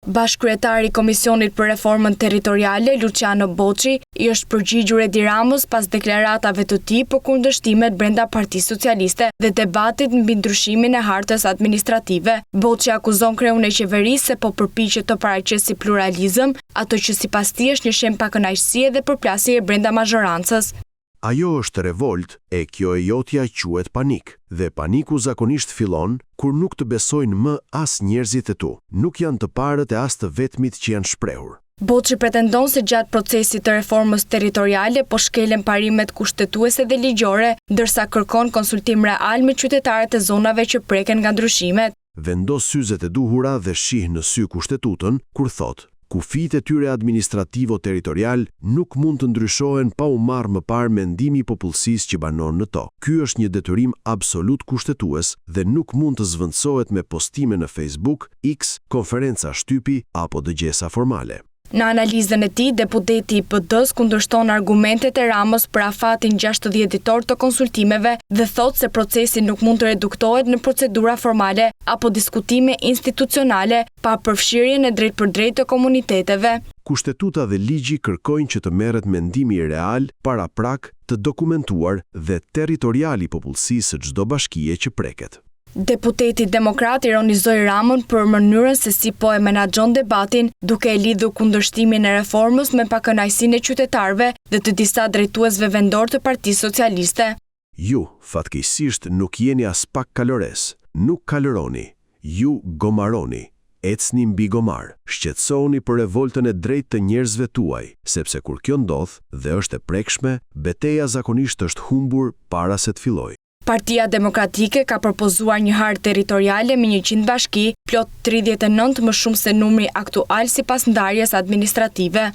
Bashkëkryetari i Komisionit për Reformën Territoriale, Luçiano Boçi, i është përgjigjur Edi Ramës pas deklaratave të tij për kundërshtimet brenda Partisë Socialiste dhe debatit mbi ndryshimin e hartës administrative. Boçi akuzon kreun e qeverisë se po përpiqet të paraqesë si pluralizëm atë që sipas tij është një shenjë pakënaqësie dhe përplasjeje brenda mazhorancës. Ajo është revoltë, e kjo e jotja quhet panik. Dhe paniku zakonisht fillon kur nuk të besojnë më as njerëzit e tu. Nuk janë të parët e as të vetmit që janë shprehur. Boçi pretendon se gjatë procesit të reformës territoriale po shkelen parimet kushtetuese dhe ligjore, ndërsa kërkon konsultim real me qytetarët e zonave që preken nga ndryshimet. Vendos syzet e duhura dhe shih në sy Kushtetutën kur thotë, Kufijtë e tyre administrativo-territorial nuk mund të ndryshohen pa u marrë më parë mendimi i popullsisë që banon në to. Ky është një detyrim absolut kushtetues dhe nuk mund të zvendësohet me postime në Facebook, X, konferenca shtypi apo dëgjesa formale. Në analizën e tij, deputeti i PD-së kundërshton argumentet e Ramës për afatin 60 ditor të konsultimeve dhe thotë se procesi nuk mund të reduktohet në procedura formale apo diskutime institucionale pa përfshirjen e drejtpërdrejtë të komuniteteve. Kushtetuta dhe ligji kërkojnë që të merret mendimi real, paraprak, të dokumentuar dhe territorial i popullsisë së çdo bashkie që preket. Deputeti demokrat ironizoi Ramën për mënyrën se si po e menaxhon debatin, duke e lidhur kundërshtimin e reformës me pakënaqësinë e qytetarëve dhe të disa drejtuesve vendorë të Partisë Socialiste. Ju, fatkeqësisht nuk jeni aspak kalores, nuk kalëroni, ju gomaroni, ecni mbi gomar, shqetësohuni për revoltën e drejtë të njerëzve tuaj, sepse kur kjo ndodh dhe është e prekshme, beteja zakonisht është humbur para se të fillojë. Partia Demokratike ka propozuar një hartë territoriale me 100 bashki, plot 39 më shumë se numri aktual sipas ndarjes administrative.